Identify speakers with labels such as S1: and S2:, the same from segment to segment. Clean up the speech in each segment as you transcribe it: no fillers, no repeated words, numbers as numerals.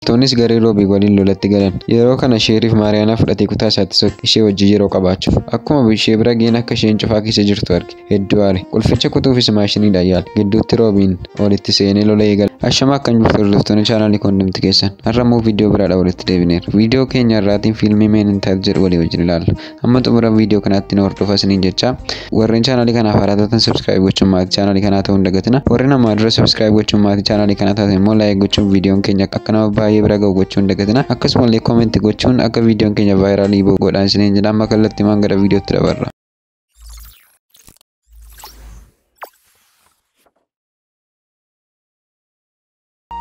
S1: Loltoonnis garee Roobii waliin lolatti galan. Yeroo kana Sheeriif Maariyaanaa fudhatee kutaa isaatti sokke ishee wajjin yeroo qabaachuuf. Akkuma ishee bira ga'een akka isheen cufaa keessa jirtu arge. Hedduu aare. Qulficha kutuufis maashiniidhaan yaale. Gidduutti Roobiin walitti seenee lola eegale. Ashama akkam jirtu hordoftoonni chaanaalii koondimti keessan. Har'a immoo viidiyoo biraadhaan walitti deebineerra. Viidiyoo keenya irraatiin fiilmii Men in Tights jedhu walii wajjin ilaalla. Amma xumura viidiyoo kanaatti nu hordofaa isiniin jecha. Warreen chaanaalii kanaaf haaraa taatan subscribe gochuun maatii chaanaalii kanaa ta'uu hin dagatina. Warreen ammaa dura subscribe gochuun maatii chaanaalii kanaa taatan immoo like gochuun viidiyoon keenya akka nama baay'ee bira ga'u gochuu hin dagatina. Akkasumallee comment gochuun akka viidiyoon keenya vaayiraalii ba'u godhaan isiniin jedha. Amma kallattiimaan gara viidiyootti dabarra.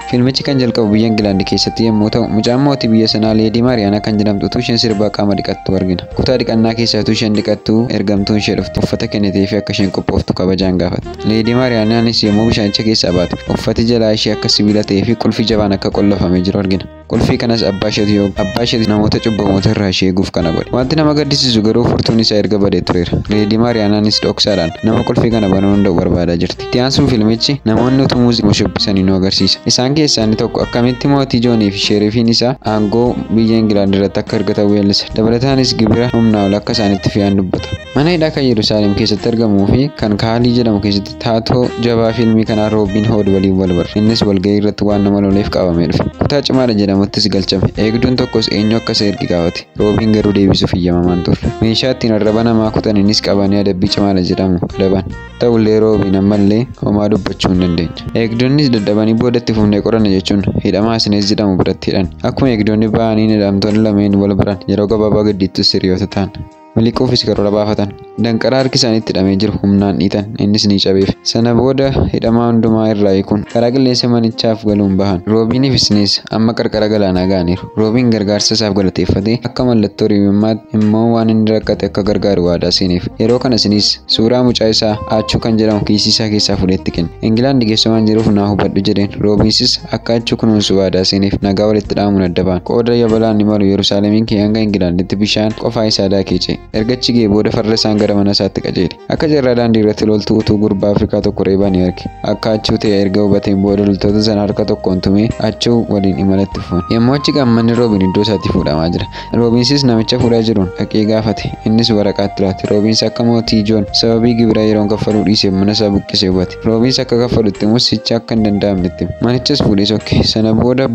S1: Fiilmichi kan jalqabu biyya Ingilaand keessatti yommuu ta'u, mucaan mootii biyya sanaa Leedii Maariyaanaa kan jedhamtu utuu isheen sirbaa qaama dhiqattu argina. Kutaa dhiqannaa keessaa utuu isheen dhiqattu ergamtuun ishee dhufte uffata kenniteefii akka isheen qophooftu kabajaan gaafatte. Leedii Maariyaanaanis yommuu bishaanicha keessaa baatu uffati jalaa ishee akka sibiila ta'ee fi qulfii jabaan akka qollofamee jiru argina. Qulfii kanas abbaa isheetu namoota cubbamoota irraa ishee eeguuf kana godhe. Wanti nama gaddisiisu garuu furtuun isaa erga badee tureera. Leedii Maariyaanaanis dhoksaadhaan nama qulfii kana banuu danda'u barbaadaa jirti. Itti aansuun fiilmichi namoonni utuu muuziqaa shubbisanii nu agarsiisa. Isaan keessaa inni tokko akkamitti mootii Joonii fi sheerifiin isaa aangoo biyya Ingilaand irratti akka argatan weellisa. Dabalataanis gibira humnaa ol akka isaanitti fe'an dubbata. Mana hidhaa kan Yerusaalem keessatti argamuu fi kan Kaalii jedhamu keessatti taatoo jabaa fiilmii kanaa Roobiin Hood waliin wal barre. Innis walga'ii irratti waan nama loleef qabamee dhufe. Kutaa cimaadha jedhamuttis galchame. Eegduun tokkos eenyu akka isa erge gaafate. Roobiin garuu deebisuuf iyyamamaan turre. Meeshaa ittiin arraba namaa kutaniinis qabanii adabbii cimaadha jedhamu adaban. Ta'ullee Roobiin ammallee homaa dubbachuu hin dandeenye. Eegdonnis dadhabanii boodatti fufnee qoranna jechuun hidhamaa Sinees jedhamu biratti hidhan. Akkuma eegdonni ba'aniin hidhamtoonni lameen wal baran yeroo gabaabaa gidduuttis hiriyoota ta'an. Miliquufis karoora baafatan. Danqaraa harki isaaniitti hidhamee jiru humnaan dhiitan innis ni cabeef. Sana booda hidhamaa hundumaa irraa hiikuun karaa qilleensa manichaaf galuun bahan. Roobiinii fi Sinees amma qarqara galaanaa ga'aniiru. Roobiin gargaarsa isaaf galateeffatee akka mallattoo hiriyummaatti immoo waan inni rakkate akka gargaaru waadaa seeneef. Yeroo kana Sinees suuraa mucaa isaa Aachuu kan jedhamu kiisii isaa keessaa fuudheetti kenne. Ingilaand geessu waan jiruuf naa hubadhu jedheen. Roobiinsis akka Aachuu kunuunsu waadaa seeneef nagaa walitti dhaamuun adda ba'an. Qooda yabalaan ni malu Yerusaalemiin kee hanga Ingilaanditti bishaan qofaa isaa daakee ce'e. Erga achi ga'ee booda farda isaan gara mana isaatti qajeele. Akka jarraa daandii irratti loltuu utuu gurbaa Afrikaa tokko reebaa ni arge. Akka Achuu ta'e erga hubateen booda loltoota sana harka tokkoon tumee Achuu waliin imalatti fufan. Yommuu achi ga'an manni Roobiin iddoo isaatti fuudhamaa jira. Roobiinsis namicha fuudhaa jiruun dhaqee gaafate. Innis waraqaatti laate. Roobiins akka mootii Joon sababii gibira yeroon kaffaluu dhiiseef mana isaa buqqisee hubate. Roobiins akka kaffalutti immoo sicha akka hin danda'amnetti hime. Manichas fuudhee sokke. Sana booda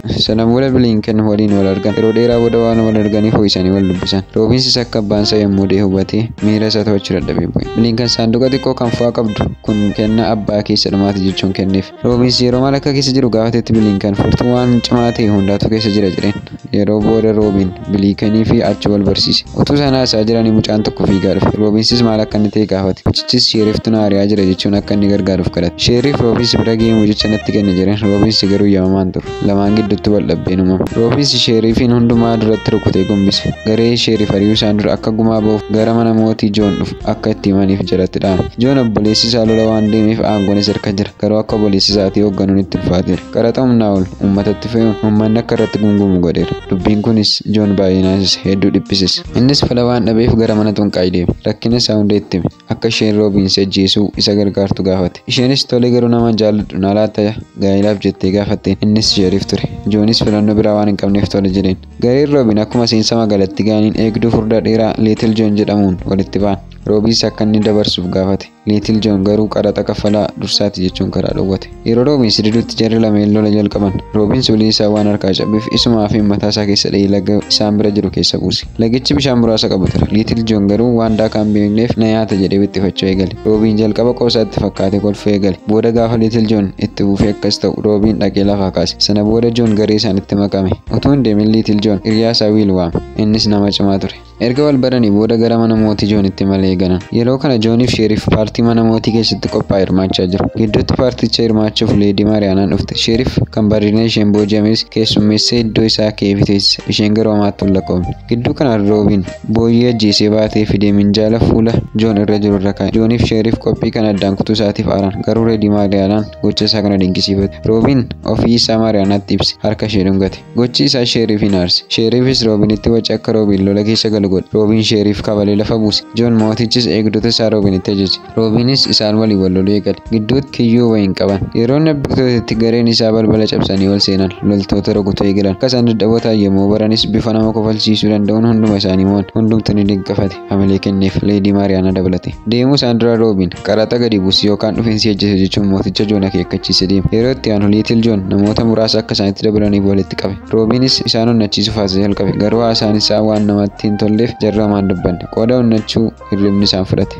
S1: Bilinken waliin wal argan. Yeroo dheeraa booda waan wal arganiif ho'isanii wal dubbisan. Roobiinsis akka abbaan isaa yommuu du'e hubatee miira isaa to'achuu dadhabee bu'e. Bilinken saanduqa xiqqoo kan fo'aa qabdu kun kennaa abbaa keessa dhumaati jechuun kenneef. Roobiins yeroo maal akka keessa jiru gaafatetti Bilinken furtuu waan cimaa ta'e hundaatu keessa jira jedheen. Yeroo booda Roobiin Bilinkenii fi Achuu wal barsiise. Utuu sana haasaa jiranii mucaan tokko fiigaa dhufe. Roobiinsis maal akka inni ta'e gaafate. Mucichis sheeriftu na ari'aa jira jechuun akka inni gargaaruuf kadhate. Sheerif Roobiins bira ga'ee mucicha natti kenne jedheen. Roobiins garuu yaamamaan ture. Lamaan gidduutti wal dhabdeen uumame. Roobiins sheerifiin hundumaa duratti rukutee gombise. Garee sheerif ari'uu isaan dura akka gumaa ba'uuf gara mana mootii Joon dhufu akka itti himaniif jalatti dhaame. Joon obboleessi isaa lola waan deemeef aangoon isa harka jira. Garuu akka obboleessi isaatii hoogganuun itti ulfaateera. Qaraxa humnaa ol uummatatti fe'uun uummanni akka irratti gungumu godheera. Dubbiin kunis Joon baay'ee naasise hedduu dhiphises. Innis fala waan dhabeef gara mana xunqaa'ii deeme. Rakkina isaa hunda itti hime. Akka isheen Roobiins ajjeesuu isa gargaartu gaafate. Isheenis tole garuu nama jaalladhu na laata gaa'ilaaf jettee gaafatteen innis sheeriif ture. Joonis filannoo biraa waan hin qabneef tole jedheen. Gareen Roobiin akkuma seensa magaalattii ga'aniin eegduu furdaa dheeraa Liitil Joon jedhamuun walitti ba'an. Roobiins akka inni dabarsuuf gaafate. Liitil Joon garuu qaraxa kaffalaa dursaati jechuun karaa dhowwate. Yeroo Roobiins didutti jarri lameen lola jalqaban. Roobiins ulee isaa waan harkaa cabeef isumaa fi mataa isaa keessa dha'ee laga isaan bira jiru keessa buuse. Lagichi bishaan muraasa qabu ture. Liitil Joon garuu waan daakaa hin beekneef na nyaata jedhee wixxifachuu eegale. Roobiin jalqaba qoosaatti fakkaatee kolfuu eegale. Booda gaafa Liitil Joon itti fufee akkas ta'u Roobiin dhaqee lafaa kaase. Sana booda Joon garee isaanitti makame. Utuu hin deemin Liitil Joon hiriyaa isaa Wiil waame. Innis nama cimaa ture. Erga wal baranii booda gara mana mootii Joonitti malee eegalan. Yeroo kana Jooniif Sheerif paartii mana mootii keessatti qophaa'e hirmaachaa jiru. Gidduutti paarticha hirmaachuuf Leedii Maariyaanaan dhufte. Sheerif kan bareedina isheen booji'ames keessummeessee iddoo isaa ka'ee teessise. Isheen garuu homaatti hin lakkoofne. Gidduu kana Roobiin booyyee ajjeesee baatee fidee minjaala fuula Joon irra jiru irra kaa'e. Jooniif Sheerif qophii kana addaan kutuu isaatiif aaran. Garuu Leedii Maariyaanaan gocha isaa kana dinqisiifate. Roobiin ofii isaa Maariyaanaatti ibse harka ishee dhungate. Gochi isaa Sheerifin aarse. Sheerifis Roobiinitti waca akka Roobiin lola keessa galu godhe. Roobiin Sheeriif kabalee lafa buuse. Joon mootichis eegdota isaa Roobinitti ajaje. Roobiinis isaan waliin wal loluu eegale. Gidduutti kiyyoo wayiin qaban. Yeroo inni abbiktootetti gareen isaa balbala cabsanii ol seenan. Loltoota rukutuu eegalan. Akka isaan dadhaboo ta'an yommuu baranis bifa nama kofalchiisuu danda'uun hunduma isaanii mo'an. Hundumtuu ni dinqifate. Hamilee kenneef Leedii Maariyaanaa dabalate. Deemuu isaan dura Roobiin qaraxa gadi buusi yookaan dhufiinsi ajjeese jechuun mooticha Joon akeekkachiise deema. Yeroo itti aanu Liitil Joon namoota muraasa akka isaanitti dabalaniif walitti qabe. Roobiinis isaan onnachiisuuf haasaa jalqabe. Garuu haasaan isaa waan namatti hin tolleef jarri homaa hin dubbanne. Qooda onnachuu hirribni isaan fudhate.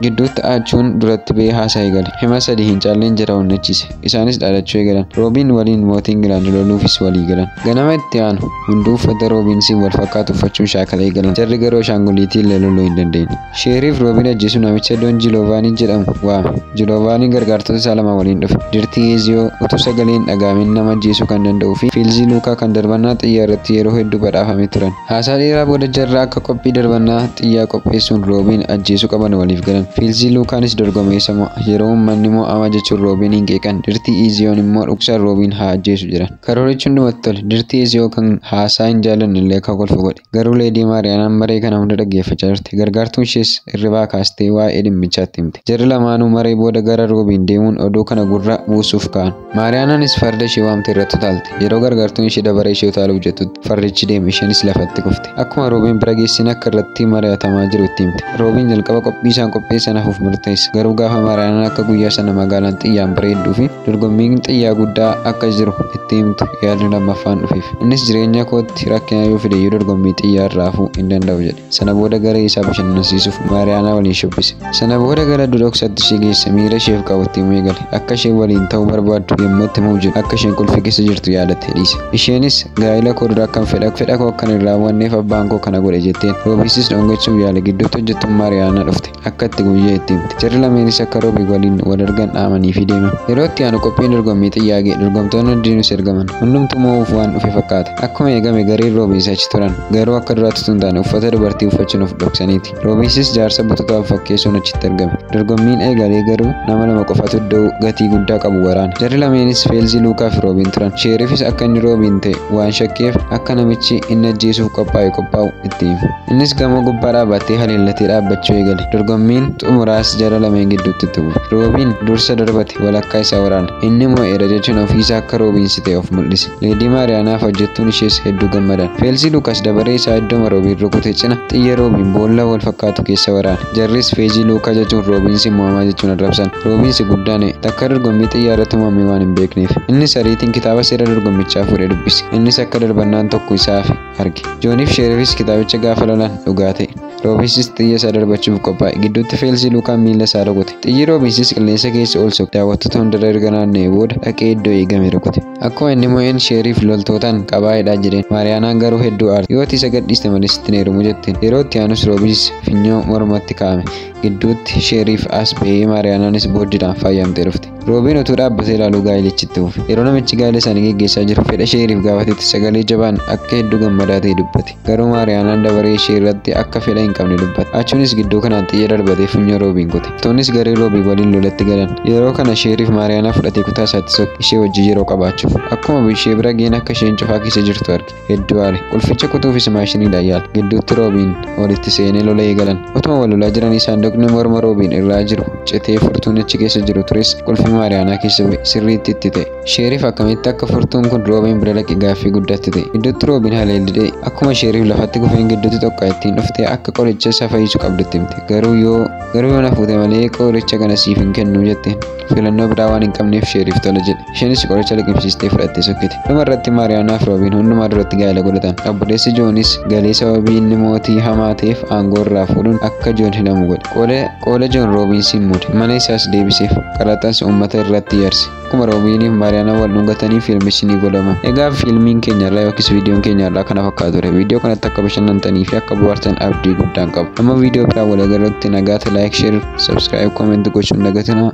S1: Gidduutti aachuun duratti ba'ee haasaa eegale. Hima sadii hin caalleen jara onnachiise. Isaanis dhaadachuu eegalan. Roobiin waliin mootii Ingilaand loluufis walii galan. Ganama itti aanu hunduu uffata Roobiinsiin wal fakkaatu uffachuun shaakala eegalan. Jarri garuu ashaanguliitii illee loluu hin dandeenye. Sheeriif Roobiin ajjeesu namicha Doon Jilovaanii jedhamu waame. Jilovaaniin gargaartota isaa lama waliin dhufe. Dirtii Eeziyoo utuu sagaleen dhagaamin nama ajjeesuu kan danda'uu fi Fiilzii Luukaa kan darbannaa xiyyaa irratti yeroo hedduu badhaafamee turan. Haasaa dheeraa booda jarra akka qophii darbannaa xiyyaa qopheessuun Roobiin ajjeesuu qaban waliif galan. Fiilzii Luukaanis dorgomee isa mo'a. Yeroo uummanni mo'ama jechuun Roobiin hin qeeqan. Dirtii Eeziyoon immoo dhuksaan Roobiin haa ajjeesu jedhan. Karoorichi hundumatti tole. Dirtii Eeziyoo kan haasaa hin jaallanne illee akka kolfu godhe. Garuu Leedii Maariyaanaan maree kana hunda dhaggeeffachaa turte. Gargaartuun ishees hirribaa kaastee waa'ee dhimmichaatti himte. Jarri lamaanuu maree booda gara Roobiin deemuun oduu kana gurra buusuuf ka'an. Maariyaanaanis farda ishee waamte irratti utaalte. Yeroo gargaartuun ishee dabaree ishee utaaluuf jettutti fardichi deeme isheenis lafatti kufte. Akkuma Roobiin bira geessin akka irratti mari'atamaa jiru itti himte. Roobiin jalqaba qophii isaan qopheessan hafuuf murteesse. Garuu gaafa Maariyaanaan akka guyyaa sana magaalaan xiyyaan bareedduu fi dorgommiin xiyyaa guddaa akka jiru itti himtu yaadni lammaffaan dhufeef. Innis jireenya kootti rakkina yoo fide iyyuu dorgommii xiyyaa irraa hafuu hin danda'u jedhe. Sana booda garee isaa bashannansiisuuf Maariyaanaa waliin shubbise. Sana booda gara dudhoksaatti ishee geesse miira isheef qabu itti himuu eegale. Akka isheen waliin ta'uu barbaaddu yommuu itti himuuf jedhu akka isheen qulfii keessa jirtu yaadatte dhiise. Isheenis gaa'ila koo dura akkan fedha koo akkan hin raawwanneef abbaan koo kana godhe jetteen. Roobiisis dhungachuuf yaale gidduutti hojjettuun Maariyaanaa dhufte. Akka itti guyyaa itti himte. Jarri lameenis akka Roobii waliin wal argan dhaamanii fi deeman. Yeroo itti aanu qophiin dorgommii xiyyaa ga'e dorgomtoonni hundinuus ergaman. Hundumtuu moo'uuf waan dhufe fakkaata. Akkuma eegame gareen Roobiins achi turan. Garuu akka duraatti osoo hin taane uffata dubartii uffachuun of dhoksaniiti. Roobiinsis jaarsa bututaa of fakkeessuun achitti argame. Dorgommiin eegalee garuu nama lama qofatu iddoo gatii guddaa qabu waraane. Jarri lameenis Feelzii Luukaa fi Roobiin turan. Sheerifis akka inni Roobiin ta'e waan shakkeef akka namichi inni ajjeesuuf qophaa'e qophaa'u itti hime. Innis gamoo gubbaa dhaabbatee haleellatee dhaabbachuu eegale. Dorgommiin xumuraas jara lameen gidduutti itti fufe. Roobiin dursa darbate walakkaa isaa waraane. Inni moo'eera jechuun ofiisaa akka Roobiinsi ta'e of mul'ise. Leedii Maariyaanaaf hojjettuun ishees hedduu gammadan. Feelzii Luukas dabaree isaa iddooma Roobiin rukute cina xiyya Roobiin boolla wal fakkaatu keessa waraane. Jarris Feezii Luukaa jechuun Roobiinsi mo'amaa jechuun arrabsan. Roobiinsi guddaan takka dorgommii xiyyaa irratti mo'amee waan hin beekneef. Innis ariitiin kitaaba seera dorgommichaa fuudhee dubbise. Innis akka darbannaan tokko isaa hafe arge. Jooniif Sheerifis kitaabicha gaafa lolan dhugaa ta'e. Roobiinsis xiyya isaa darbachuuf qophaa'e. Gidduutti Feelzii Luukaan miila isaa rukute. Xiyyi Roobiinsis qilleensa keessa ol sokke. Daawwattoota hundarra erga naanna'ee booda dhaqee iddoo eegame rukute. Akkuma inni mo'een Sheeriif loltootaan qabaa'edha jedheen. Maariyaanaan garuu hedduu aarte. Yoo ati isa gadhiiste malee sitti hin heerumu jetteen. Yeroo itti aanus Roobiins funyoo mormatti kaa'ame. Gidduutti Sheeriif as ba'ee Maariyaanaanis booddiidhaan faayamtee dhufte. Roobiin utuu dhaabbatee ilaaluu gaa'ilichi itti fufe. Yeroo namichi gaa'ila isaanii geggeessaa jiru fedha Sheeriif gaafatetti sagalee jabaan akka hedduu gammadaa ta'e dubbate. Garuu Maariyaanaan dabaree ishee irratti akka fedha hin qabne dubbate. Achuunis gidduu kanaan xiyya darbatee funyoo Roobiin kute. Toonis garee Roobii waliin lolatti galan. Yeroo kana Sheeriif Maariyaanaa fudhatee kutaa isaatti sokke ishee wajjin yeroo qabaachuuf. Akkuma ishee bira ga'een akka isheen cufaa keessa jirtu arge. Hedduu aare. Qulficha kutuufis maashiniidhaan yaale. Gidduutti Roobiin walitti seenee lola eegalan. Utuma wal lolaa jiranii saanduqni morma Roobiin irraa jiru citee furtuun achi keessa jiru tures qulfi Maariyaanaa keessa bu'e sirriitti itti ta'e. Sheeriif akkamitti akka furtuun kun Roobiin bira dhaqe gaaffii guddaatti ta'e. Gidduutti Roobiin haleellidhee akkuma Sheeriif lafatti kufeen gidduutti tokko ittiin dhuftee akka qoricha isa fayyisu qabdutti himte. Garuu yoo na fuute malee qoricha kana siif hin kennu jetteen. Filannoo biraa waan hin qabneef Sheeriif tola jedhe. Isheenis qoricha liqimsiistee fudhattee sokkite. Dhuma irratti Maariyaanaa fi Roobiin hundumaa duratti gaa'ela godhatan. Obboleessi Joonis galee sababii inni mootii hamaa ta'eef aangoo irraa fuudhuun akka Joon hidhamu godhe. Qooda Joon Roobiinsiin muude. Mana isaas deebiseef. Qaraxas uummata irratti yarse. Akkuma Roobiiniif Maariyaanaa wal dhungatanii fiilmichi ni godhama. Egaa fiilmiin keenya irraa yookiis viidiyoon keenya irraa kana fakkaatu ture. Viidiyoo kanatti akka bashannantanii fi akka bohaartan abdii guddaan qaba. Amma viidiyoo biraa wal agarrutti nagaatti like, share, subscribe, comment gochuun dagatinaa.